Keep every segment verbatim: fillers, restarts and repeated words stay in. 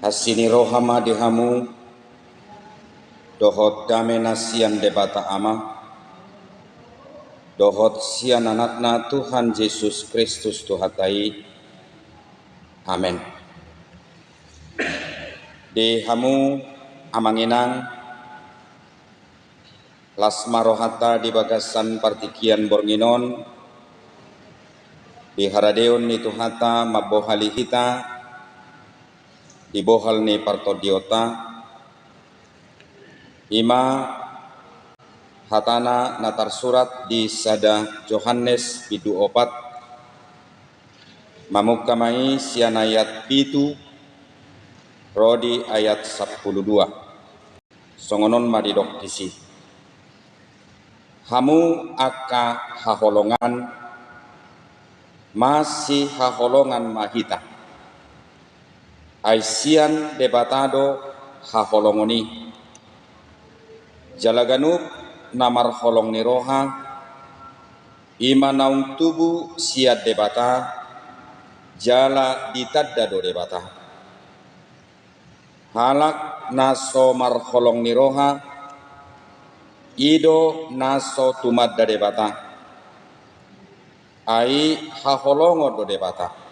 Asi ni roha ma di hamu, dohot dame na sian Debata Ama, dohot sian Anakna Tuhan Jesus Kristus Tuhanta i. Amen. Di hamu amang inang, las ma rohanta di bagasan partingkian borngin on, di haradeon ni Tuhanta mambohali hita di bohal ni partondionta, i ma hatana na tarsurat di sada Johannes bindu opat, mamungka ma i sian ayat pitu ro di ayat sampulu dua. Songon on ma didok disi: Hamu angka haholongan, masihaholongan ma hita. Ai sian Debata do haholongon i. Jala ganup na marholong ni roha, i ma naung tubu sian Debata, jala ditanda do Debata. Halak na so marholong ni roha, i do na so tumanda Debata. Ai haholongon do Debata.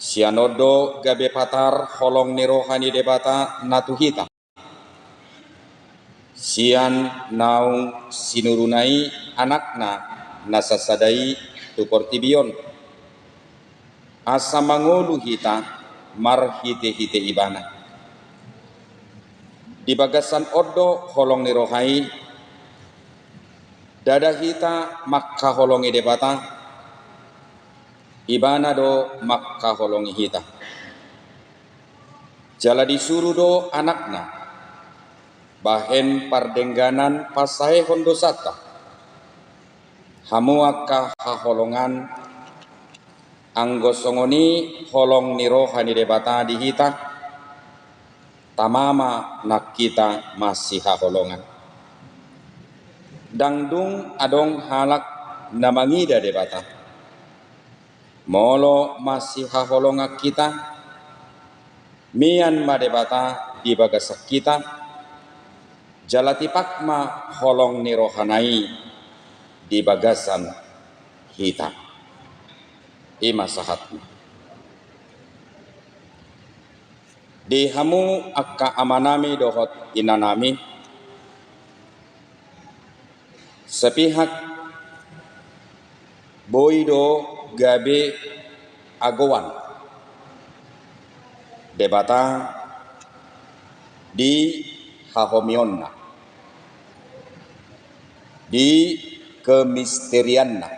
Sian on do gabe patar holong ni roha ni Debata na tu hita, sian naung sinuruna i Anakna na sasada i tu portibi on, asa mangolu hita marhitehite Ibana. Di bagasan on do holong ni roha i, ndada hita mangkaholongi Debata, Ibana do mangkaholongi hita. Jala disuru do Anakna bahen pardengganan pansalehon dosanta. Hamu angka haholongan, anggo songon i holong ni roha ni Debata di hita, tama ma nang hita masihaholongan. Ndang dung adong halak na mangida Debata. Molo masihaholongan hita, mian ma Debata di bagasan hita, jala tipak ma holong ni rohana i di bagasan hita. I ma sahatna. Di hamu angka amanami dohot inanami, sapihak boi do gabe agoan Debata di hahomionna, di kemisterianna,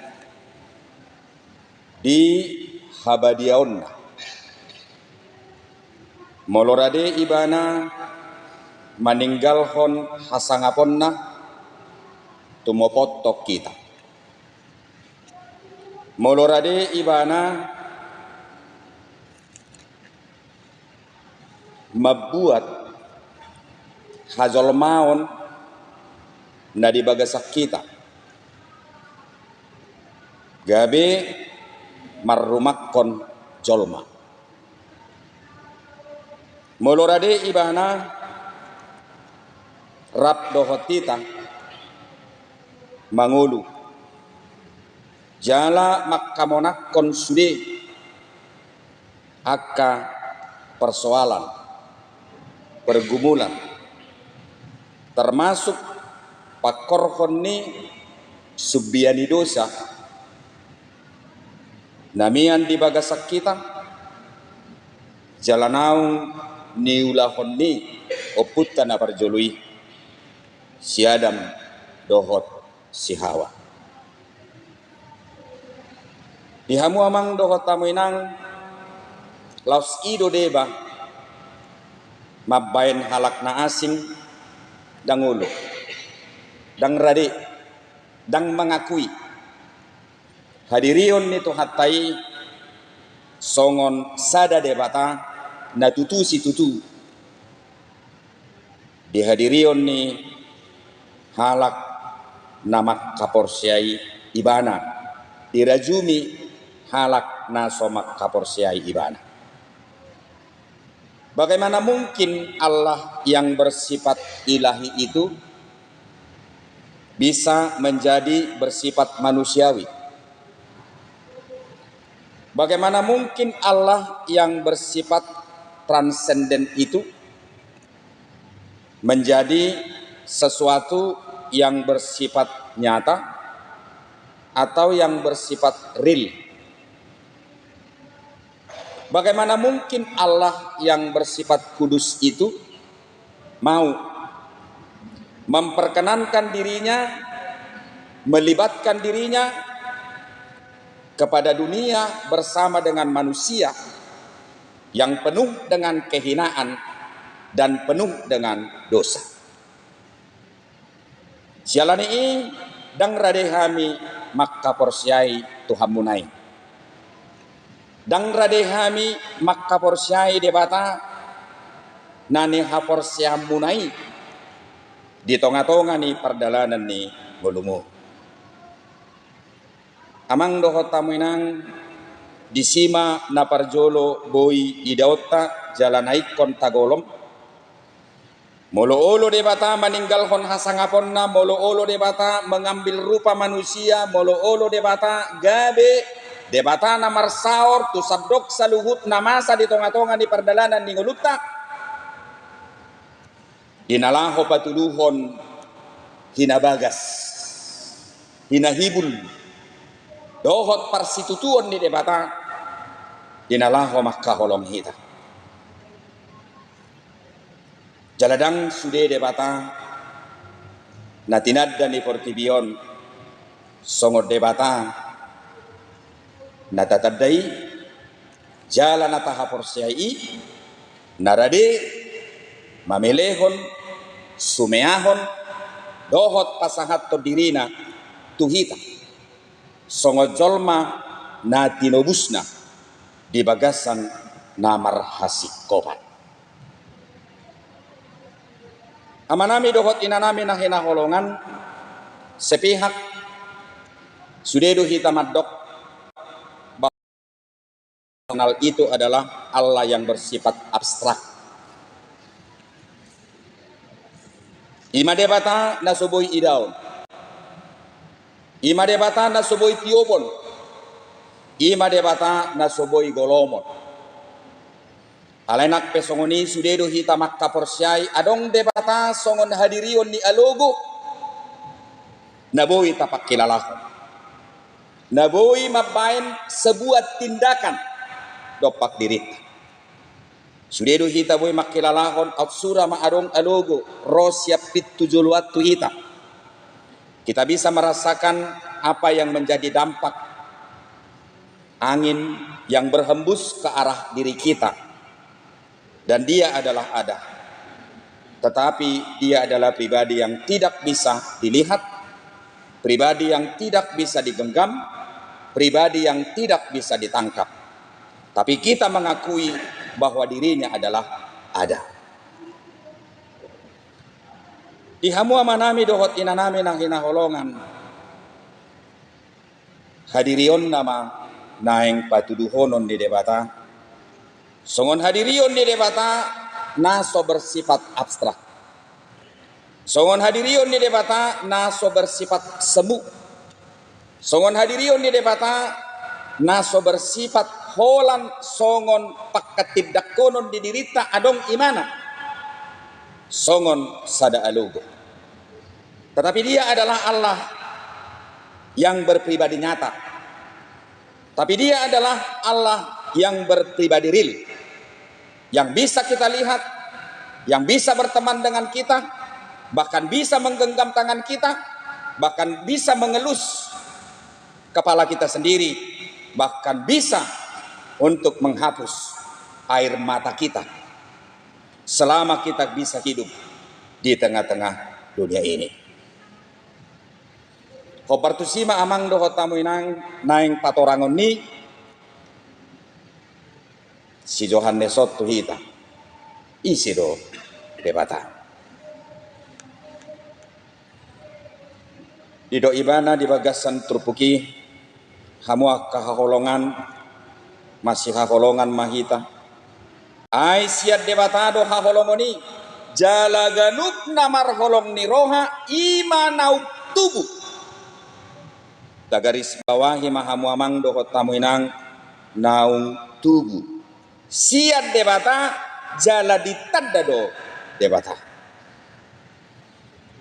di habadiaonna. Molo rade Ibana maninggalhon hasangaponna, tumopothon hita. Molo rade Ibana mambuat hajolmaon na di bagasan hita, gabe marrumangkon jolma. Molo rade Ibana rap dohot hita mangolu, jala mangkamonangkon sude angka persoalan, pergumulan, termasuk pangkorhon ni sumbia ni dosa na mian di bagasan hita, jala naung niulahon ni ompunta na parjolo i, si Adam dohot si Hawa. Di hamu amang dohot hamu inang, laos i do deba mambaen halak na asing, ndang olo, ndang rade, ndang mangakui hadirion ni Tuhanta i songon sada Debata na tutu situtu di hadirion ni halak na mangkaporseai Ibana, dirajumi halak na so mangkaporseai Ibana. Bagaimana mungkin Allah yang bersifat ilahi itu bisa menjadi bersifat manusiawi? Bagaimana mungkin Allah yang bersifat transenden itu menjadi sesuatu yang bersifat nyata atau yang bersifat real? Bagaimana mungkin Allah yang bersifat kudus itu mau memperkenankan dirinya, melibatkan dirinya kepada dunia bersama dengan manusia yang penuh dengan kehinaan dan penuh dengan dosa? Siala ni i, ndang rade hami mangkaporseai Tuhanmuna i. Ndang rade hami mangkaporseai Debata na nihaporseaonmuna i di tonga-tonga ni pardalanan ni ngolum on. Amang dohot hamu inang, disi ma na parjolo boi idaonta jala na ingkon tagolom. Molo olo Debata maninggalhon hasangaponna, molo olo Debata mengambil rupa manusia, molo olo Debata gabe Debata na marsaor tu sandok saluhut na masa di tonga-tonga ni pardalanan ni ngolunta, di na laho patuduhon hinabagas, hinahibul, dohot parsitutuon ni Debata, di na laho mangkaholongi hita. Jala ndang sude Debata na tinanda ni portibi on songon Debata na tatanda i, jala na tahaporseai i, na rade mamelehon, sumeahon, dohot pasahathon dirina tu hita songon jolma na tinobusna di bagasan na marhasingkopan. Amanami dohot inanami na hinaholongan, sepihak sude do hita mandok bahwa itu adalah Allah yang bersifat abstrak. I ma Debata na so boi idaon. I ma Debata na so boi tiopon. I ma Debata na so boi golomon. Alai nang pe songon i, sude do hita mangkaporseai adong Debata songon hadirion ni alogo na boi tapangkilalahon, na boi mambaen sebuah tindakan dompak dirinta. Sude do hita boi mangkilalahon, aut sura ma adong alogo ro sian pintu joloan tu hita. Kita bisa merasakan apa yang menjadi dampak angin yang berhembus ke arah diri kita. Dan dia adalah ada. Tetapi dia adalah pribadi yang tidak bisa dilihat, pribadi yang tidak bisa digenggam, pribadi yang tidak bisa ditangkap. Tapi kita mengakui bahwa dirinya adalah ada. Di hamu amanami dohot inanami na hinaholongan, hadirionna ma naeng patuduhonon ni Debata songon hadirion ni Debata na so bersifat abstrak. Songon hadirion ni Debata na so bersifat semu. Songon hadirion ni Debata na so bersifat holan songon pangkatindanghonon di dirinta adong imana songon sada alogo. Tetapi dia adalah Allah yang berpribadi nyata. Tapi dia adalah Allah yang berpribadi real, yang bisa kita lihat, yang bisa berteman dengan kita, bahkan bisa menggenggam tangan kita, bahkan bisa mengelus kepala kita sendiri, bahkan bisa untuk menghapus air mata kita selama kita bisa hidup di tengah-tengah dunia ini. Hombar tusi ma amang dohot hamu inang naeng patorangon ni si Johannes on tu hita. Ise do Debata? Didok ibana di bagasan turpuk i, hamu angka haholongan, masihaholongan ma hita. Ai sian Debata do haholongon i, jala ganup na marholong ni roha i ma naung tubu. Tagarisbawahi ma hamu amang dohot hamu inang, naung tubu sian Debata, jala ditanda do Debata.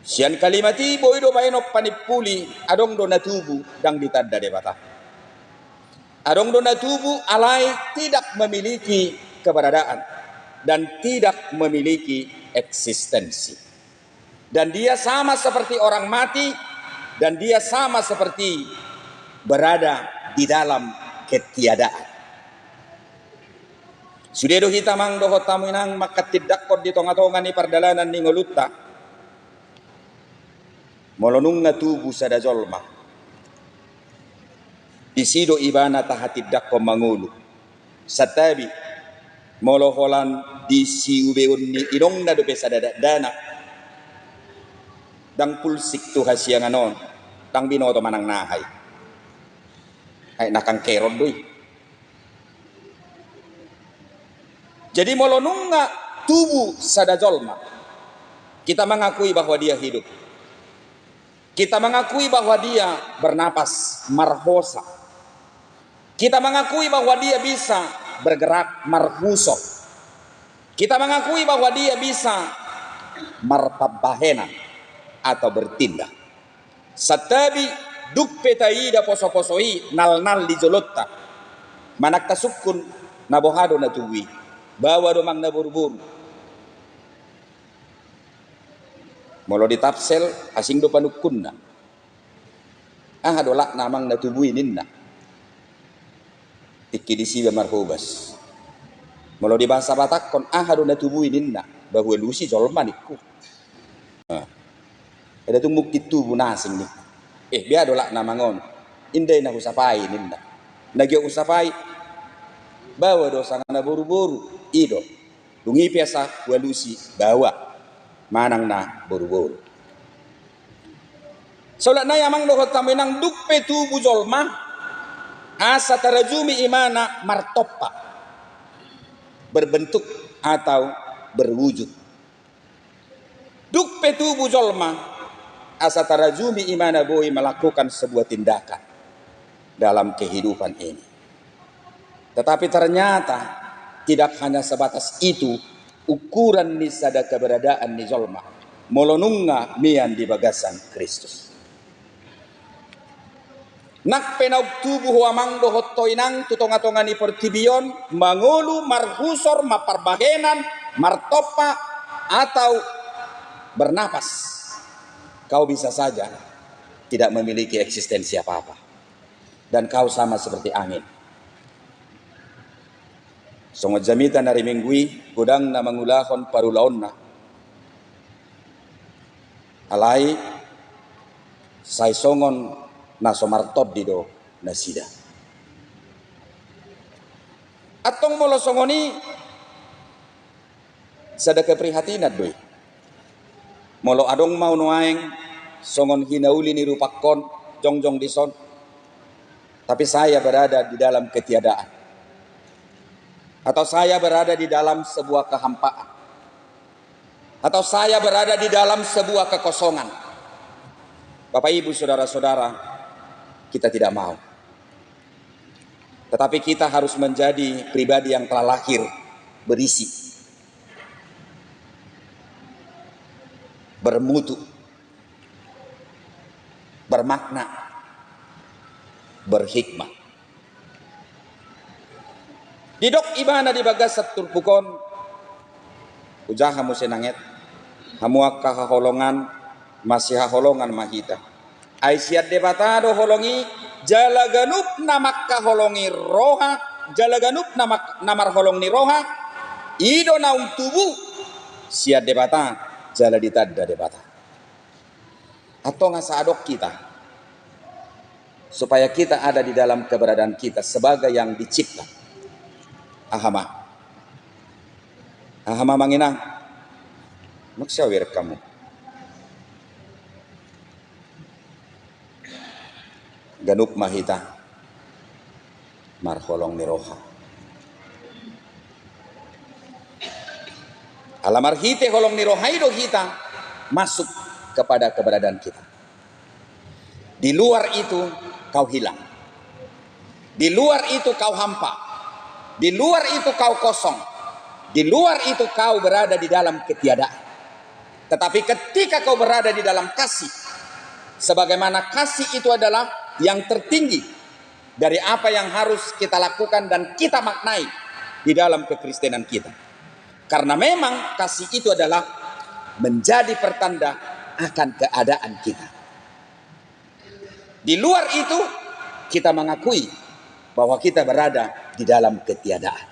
Sian kalimat i boi do baenon panimpuli, adong do na tubu ndang ditanda Debata. Adong do na tubu alai tidak memiliki keberadaan dan tidak memiliki eksistensi. Dan dia sama seperti orang mati, dan dia sama seperti berada di dalam ketiadaan. Sude do hita amang dohot hamu inang manghatindanghon di tongatonga ni pardalanan ni ngolunta. Molo nunga tubu sada jolma, disi do ibana tahatindanghon mangolu. Santabi, molo holan disiubeon ni inongna dope sada dakdanak, ndang pulsik tu hasiangan on, ndang binoto manang na aha i. Ai na kanker on do i. Jadi molo nunga tubu sada jolma, kita mengakui bahwa dia hidup. Kita mengakui bahwa dia bernapas, marhosa. Kita mengakui bahwa dia bisa bergerak, marhusor. Kita mengakui bahwa dia bisa marpambahenan atau bertindak. Santabi, dung pe taida posoposo i nalnal di jolonta, manang tasungkun, na boha do na tubu i? Baoa do amang na boruboru. Molo di Tapsel, asing do panungkunna. Aha do lakna amang na tubu i ninna? Tingki disi ba marhobas. Molo di bahasa Batakhon, aha do na tubu i ninna? Ba hualusi jolma ningku. Nah. Eda tung mungkin tubu na asing ningku. Eh, bea do lakna amang on. Inda i na husapai ninna. Na giot husapai, baoa do sanga na boruboru. I do. Dung i pe asa hualusi baoa manang na boruboru. Saulak nai amang dohot hamu inang, dung pe tubu jolma, asa tarajumi ibana martompa, berbentuk atau berwujud. Dung pe tubu jolma, asa tarajumi ibana boi melakukan sebuah tindakan dalam kehidupan ini. Tetapi ternyata tidak hanya sebatas itu ukuran ni sada keberadaan ni jolma, molo nunga mian di bagasan Kristus. Nang pe naung tubu ho amang dohot ho inang tu tongatonga ni portibi on, mangolu, marhusor, marparbahenan, martompa, atau bernapas, kau bisa saja tidak memiliki eksistensi apa-apa. Dan kau sama seperti angin. Songon jamita na riminggu i, godang na mangulahon parulaonna. Alai sai songon na so martondi do nasida. Antong molo songon i, sada keprihatinan do i. Molo adong ma nuaeng songon hinauli ni rupangkon jongjong dison, tapi saya berada di dalam ketiadaan, atau saya berada di dalam sebuah kehampaan, atau saya berada di dalam sebuah kekosongan. Bapak, Ibu, saudara-saudara, kita tidak mau. Tetapi kita harus menjadi pribadi yang telah lahir berisi, bermutu, bermakna, berhikmat. Didok ibana di bagasan turpuk on, hujaha muse nanget, hamu angka haholongan, masihaholongan ma hita. Ai sian Debata do holong i, jala ganup na mangkaholongi roha, jala ganup na mak-, na marholong ni roha, i do naung tubu sian Debata, jala ditanda Debata. Antong asa adong hita, supaya kita ada di dalam keberadaan kita sebagai yang dicipta. Aha ma? Aha ma amang inang? Maksud hamu? Ganup ma hita marholong ni roha. Ala marhite holong ni roha i do hita masuk kepada keberadaan kita. Di luar itu kau hilang. Di luar itu kau hampa. Di luar itu kau kosong. Di luar itu kau berada di dalam ketiadaan. Tetapi ketika kau berada di dalam kasih, sebagaimana kasih itu adalah yang tertinggi dari apa yang harus kita lakukan dan kita maknai di dalam kekristenan kita. Karena memang kasih itu adalah menjadi pertanda akan keadaan kita. Di luar itu, kita mengakui bahwa kita berada di dalam ketiadaan.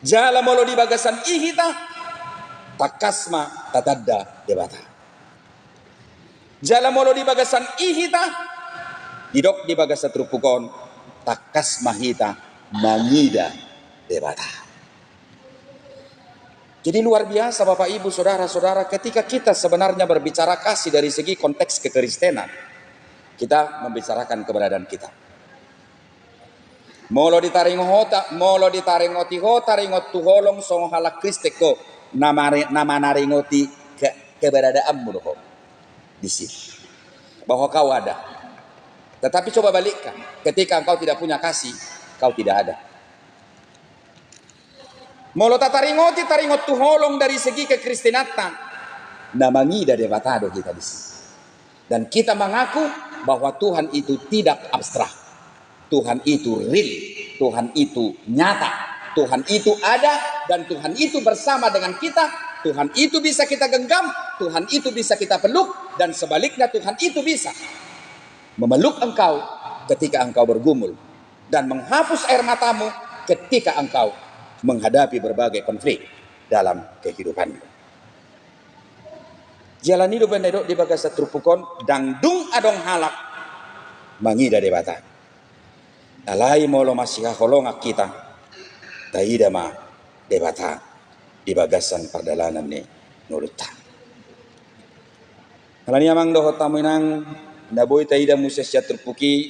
Jala molo di bagasan i hita, tangkas ma tatanda Debata. Jala molo di bagasan i hita, didok di bagasan turpuk on, tangkas ma hita mangida Debata. Jadi luar biasa Bapak Ibu Saudara-saudara, ketika kita sebenarnya berbicara kasih dari segi konteks kekristenan, kita membicarakan keberadaan kita. Molo ditaringot ho ta-, molo ditaringoti ho taringot tu holong songon halak Kristen ho, na mari-, na manaringoti ke-, keberadaanmu do ho di sini. Bahwa kau ada. Tetapi coba balikkan, ketika engkau tidak punya kasih, kau tidak ada. Molo tataringoti taringot tu holong dari segi kekristenanta, na mangida Debata do hita di sini. Dan kita mengaku bahwa Tuhan itu tidak abstrak. Tuhan itu real, Tuhan itu nyata, Tuhan itu ada, dan Tuhan itu bersama dengan kita. Tuhan itu bisa kita genggam, Tuhan itu bisa kita peluk, dan sebaliknya Tuhan itu bisa memeluk engkau ketika engkau bergumul dan menghapus air matamu ketika engkau menghadapi berbagai konflik dalam kehidupanmu. Jala i do umbahen na didok di bagasan turpuk on, ndang dung adong halak mangida Debata. Alai molo masihaholongan hita, taida ma Debata di bagasan pardalanan ni ngolunta. Alani i amang dohot hamu inang, na boi taida muse sian turpuk i,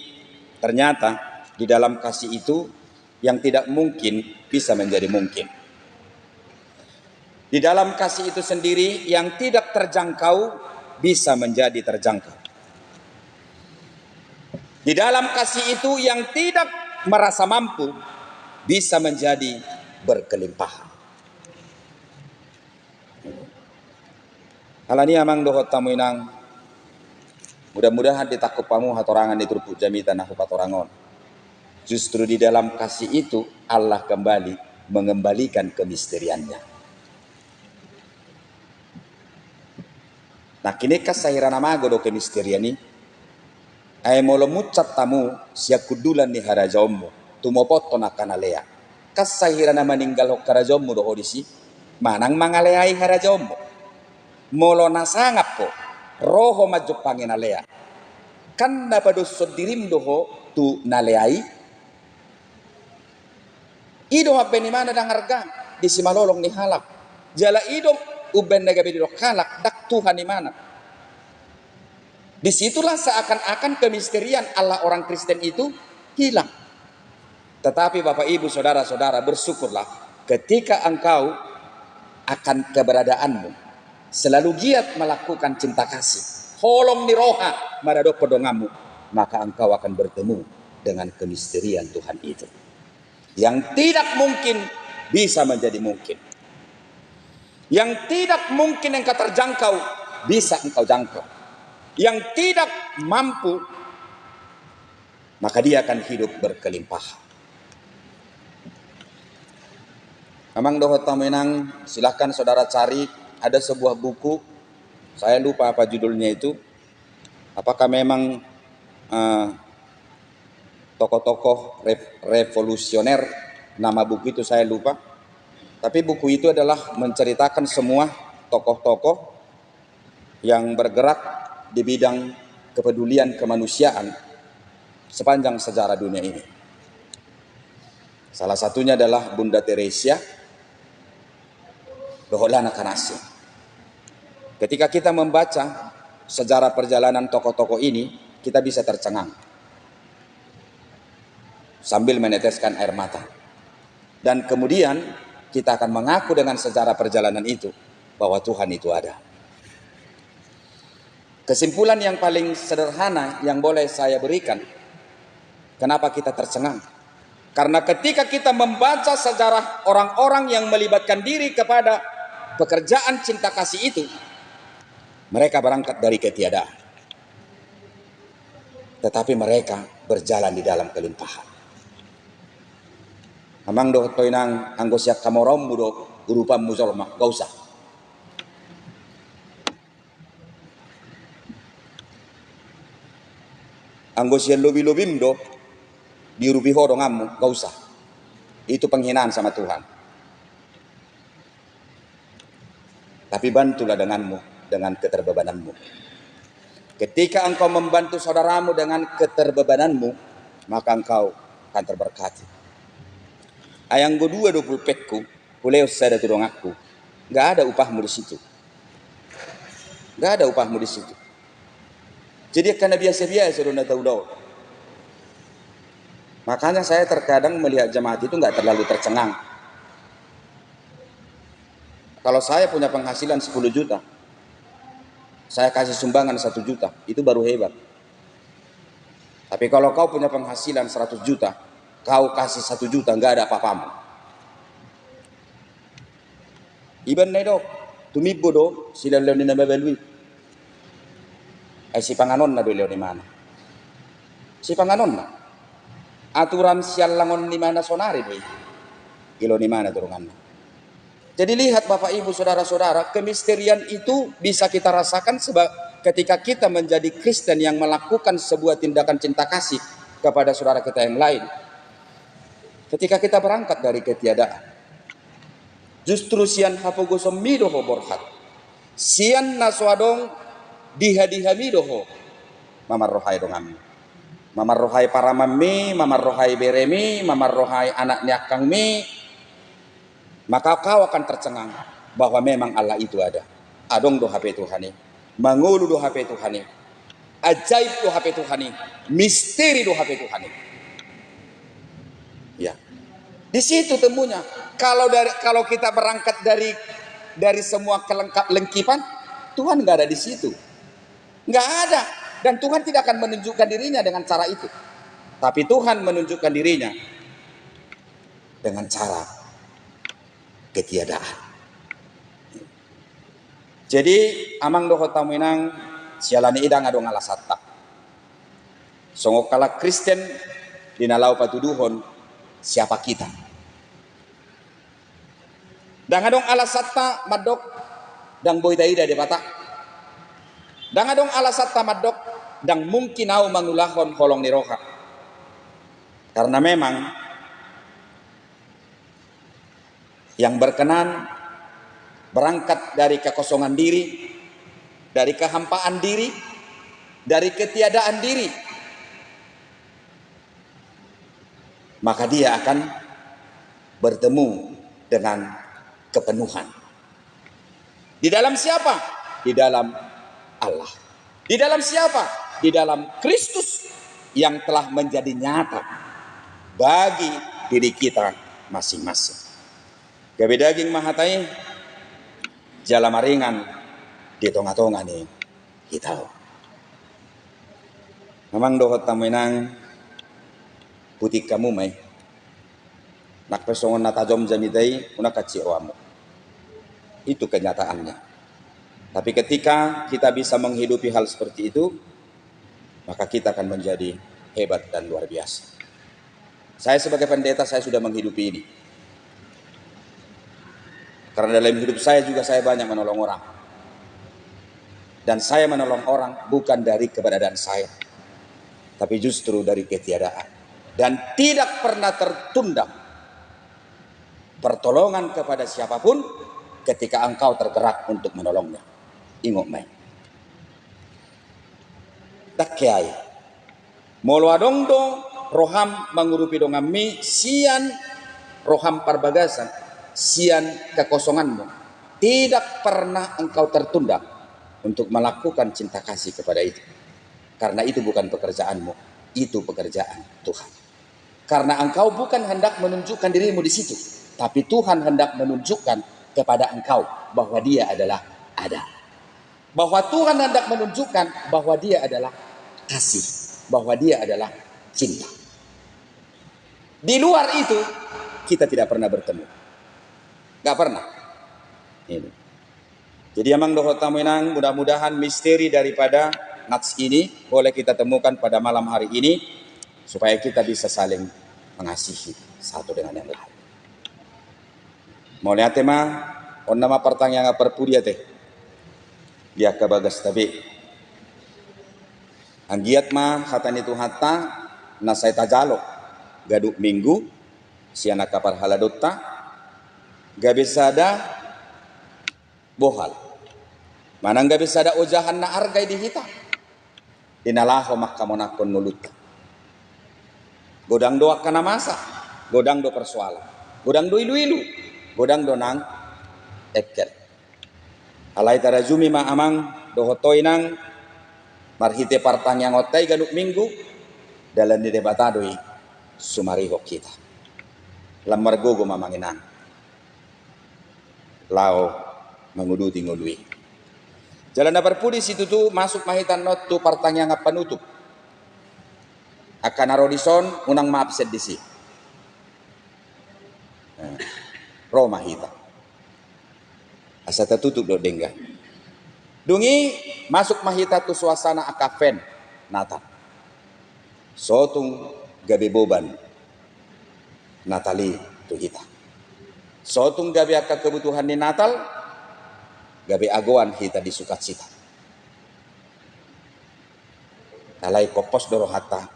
ternyata di dalam kasih itu yang tidak mungkin bisa menjadi mungkin. Di dalam kasih itu sendiri, yang tidak terjangkau bisa menjadi terjangkau. Di dalam kasih itu, yang tidak merasa mampu bisa menjadi berkelimpahan. Alani i amang dohot hamu inang, mudah-mudahan ditangkup hamu hatorangan ni turpuk jamita na hupatorang on. Justru di dalam kasih itu, Allah kembali mengembalikan kemisteriannya. Nangkin i kan sahira na mago do kemisterian i. Ai molo munsat hamu sian hundulan ni harajaonmu, tumopothon angka na lea, kan sahira na maninggalhon harajaonmu do ho disi, manang mangaleai harajaonmu. Molo na sangap ho, ro ho manjumpangi na lea, kan na padoshon dirim do ho tu na lea i. I do umbahen imana ndang arga di simalolong ni halak. Jala i do umbahen na gabe didok halak ndang Tuhan imana. Disitulah seakan-akan kemisterian Allah orang Kristen itu hilang. Tetapi Bapak Ibu Saudara-saudara, bersyukurlah ketika engkau akan keberadaanmu selalu giat melakukan cinta kasih, holong ni roha maradophon donganmu, maka engkau akan bertemu dengan kemisterian Tuhan itu. Yang tidak mungkin bisa menjadi mungkin. Yang tidak mungkin engkau terjangkau, bisa engkau jangkau. Yang tidak mampu, maka dia akan hidup berkelimpahan. Amang dohot hamu inang, silahkan saudara cari, ada sebuah buku, saya lupa apa judulnya itu, apakah memang, eh, tokoh-tokoh rev-, revolusioner, nama buku itu saya lupa. Tapi buku itu adalah menceritakan semua tokoh-tokoh yang bergerak di bidang kepedulian kemanusiaan sepanjang sejarah dunia ini. Salah satunya adalah Bunda Teresia, dohot Lana Kanasing. Ketika kita membaca sejarah perjalanan tokoh-tokoh ini, kita bisa tercengang sambil meneteskan air mata. Dan kemudian kita akan mengaku dengan sejarah perjalanan itu bahwa Tuhan itu ada. Kesimpulan yang paling sederhana yang boleh saya berikan, kenapa kita tercengang? Karena ketika kita membaca sejarah orang-orang yang melibatkan diri kepada pekerjaan cinta kasih itu, mereka berangkat dari ketiadaan. Tetapi mereka berjalan di dalam kelimpahan. Amang dohot inang, anggo sian hamoraonmu do urupanmu jolma, gak usah. Anggo sian lobi-lobim do diurupi ho donganmu, gak usah. Itu penghinaan sama Tuhan. Tapi bantulah denganmu dengan keterbebananmu. Ketika engkau membantu saudaramu dengan keterbebananmu, maka engkau akan terberkati. Ai anggo dua do pulpenku, hulehon sada tu donganku, gak ada upahmu di situ. Gak ada upahmu di situ. Jadi angka na biasa-biasa do na taulahon. Makanya saya terkadang melihat jemaat itu nggak terlalu tercengang. Kalau saya punya penghasilan sepuluh juta, saya kasih sumbangan satu juta, itu baru hebat. Tapi kalau kau punya penghasilan seratus juta, kau kasih satu juta, nggak ada apa-apamu. Iba na didok, tumimbo do silehonlehon ni na mabalu i. Ai sipanganonna do ilehon imana. Sipanganonna. Aturan siallangon ni imana sonari do i. Ilehon imana tu donganna. Jadi lihat Bapak Ibu Saudara-saudara, kemisterian itu bisa kita rasakan seba-, ketika kita menjadi Kristen yang melakukan sebuah tindakan cinta kasih kepada saudara kita yang lain. Ketika kita berangkat dari ketiadaan. Justru sian hapogosonmi do ho borhat. Sian na so adong diha-dihami do ho mamarrohai donganmi. Mamarrohai paramanmi, mamarrohai beremi, mamarrohai anak ni angkangmi. Maka kau akan tercengang bahwa memang Allah itu ada. Adong do hape Tuhan i. Mangolu do hape Tuhan i. Ajaib do hape Tuhan i. Misteri do hape Tuhan i. Ya. Di situ temunya. Kalau dari, kalau kita berangkat dari, dari semua kelengkap lengkipan, Tuhan nggak ada di situ. Nggak ada. Dan Tuhan tidak akan menunjukkan dirinya dengan cara itu. Tapi Tuhan menunjukkan dirinya dengan cara ketiadaan. Jadi, amang dohot hamu inang, siala ni i ndang adong alasanta. Songon halak Kristen, di na laho patuduhon siapa kita. Ndang adong alasanta mandok, ndang boi taida Debata. Ndang adong alasanta mandok, ndang mungkin ahu mangulahon holong ni roha. Karena memang yang berkenan berangkat dari kekosongan diri, dari kehampaan diri, dari ketiadaan diri, maka dia akan bertemu dengan kepenuhan. Di dalam siapa? Di dalam Allah. Di dalam siapa? Di dalam Kristus yang telah menjadi nyata bagi diri kita masing-masing. Gabe daging ma hata i, jala maringan di tonga-tonga ni hita on. Amang dohot hamu inang, putik hamu ma i. Nang pe songon na tajom jamita i, unang hansit rohamu. Itu kenyataannya. Tapi ketika kita bisa menghidupi hal seperti itu, maka kita akan menjadi hebat dan luar biasa. Saya sebagai pendeta, saya sudah menghidupi ini. Karena dalam hidup saya juga saya banyak menolong orang. Dan saya menolong orang bukan dari keberadaan saya, tapi justru dari ketiadaan. Dan tidak pernah tertunda pertolongan kepada siapapun ketika engkau tergerak untuk menolongnya. Ingot ma i. Dang hea i. Molo adong do roham mangurupi donganmi sian roham parbagasan, sian kekosonganmu, tidak pernah engkau tertunda untuk melakukan cinta kasih kepada itu. Karena itu bukan pekerjaanmu, itu pekerjaan Tuhan. Karena engkau bukan hendak menunjukkan dirimu di situ. Tapi Tuhan hendak menunjukkan kepada engkau bahwa Dia adalah ada. Bahwa Tuhan hendak menunjukkan bahwa Dia adalah kasih, bahwa Dia adalah cinta. Di luar itu, kita tidak pernah bertemu. Nggak pernah. Ini. Jadi, amang dohot hamu inang, mudah-mudahan misteri daripada nats ini boleh kita temukan pada malam hari ini, supaya kita bisa saling mengasihi satu dengan yang lain. Mauliate ma, on nama partangiangan parpudi ate. Di angka bagasta be. Anggiat ma hata ni Tuhanta na sai tajalo ganup Minggu sian angka parhaladonta, gabe sada bohal. Manang gabe sada ojahan na arga i di hita. Di na laho mangkamonangkon ngolunta. Godang do angka na masa, godang do persoalan, godang do ilu-ilu, godang do nang engkel. Alai tarajumi ma amang dohot ho inang, marhite partangiangonta i ganup Minggu, dalan ni Debata do i sumarihon hita. Lam margogo ma amang inang. Laho manguduti ngolu i. Jala na parpudi situtu masuk ma hita on tu partangiangan panutup. Angka na ro dison unang ma absen disi. Nah, ro ma hita. Asa tatutup do denggan. Dung i masuk ma hita tu suasana angka Advent Natal. So tung gabe boban Natal i tu hita. So tung gabe angka kebutuhan ni Natal, gabe agoan hita di sukacita. Alai hompos do rohanta,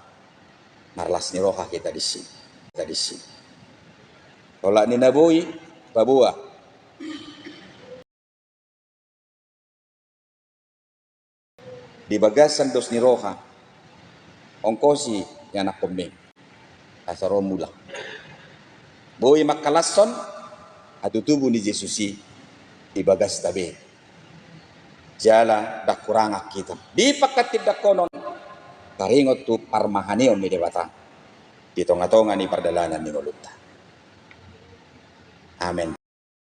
marlas ni roha hita disi. Hita disi. Tolap ni na boi paboa. Di bagasan dos ni roha, ongkosi ianakhonmi asa ro mulak. Boi mangkalashon hatutubu ni Jesus i di bagasta be. Jala ndang hurangan hita di panghatindanghonon taringot tu parmahaneon ni Debata di tonga-tonga ni pardalanan ni ngolunta. Amen.